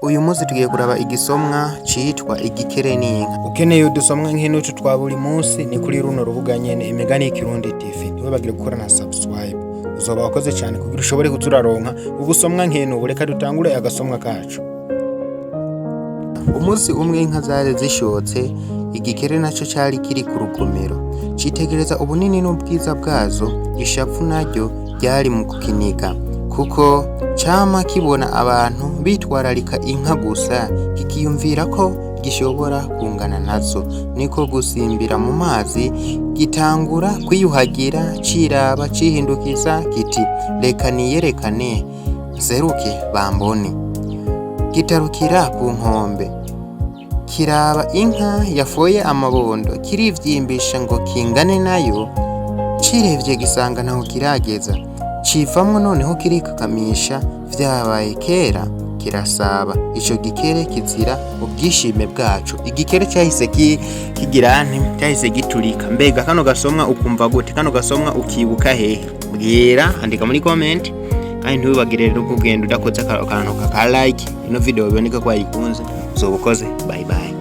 Uyu munsi tugiye kuraba igisomwa citwa Igikere n'inka. Ukeneye udusomwa nk'inutu twa buri munsi, ni kuri runo rubuga nyene, Imigani y'Ikirundi TV. Ntiwibagire gukora na subscribe, uzoba wakoze cyane, kugira ushobore kuza uraronka ubusomwa nk'enubu. Reka dutangure agasomwa kacu. Umunsi umwe inka zari zishotse, igikere naco cari kiri ku rugomero. Citegereza ubunini n'ubwiza bwazo, ishavu naryo ryari mu kukiniga, kuko cama kibona abantu bitwararika inka gusa, kikiyumvira ko gishobora kungana nazo. Niko gusimbira mu mazi, gitangura kwiyuhagira, ciraba, cihindukiza, kiti: "Reka niyerekane, nseruke bambone." Gitarukira ku nkombe, kiraba inka yafoye amabondo, kirivyimbisha ngo kingane nayo. Cirevye gisanga ntaho kirageza, civamwo noneho kirikakamisha, vyabaye kera kirasaba. Ico gikere kizira ubwishime bwaco. Igikere cahise kigira nte? Cahise giturika. Mbega kano gasomwa ukumva gute? Kano gasomwa ukibuka hehe? Mbwira, andika muri comment. Kandi ntiwibagire rero kugenda udakoze akantu ka like ino video, biboneka ko wayikunze. Uzoba ukoze. Bye bye.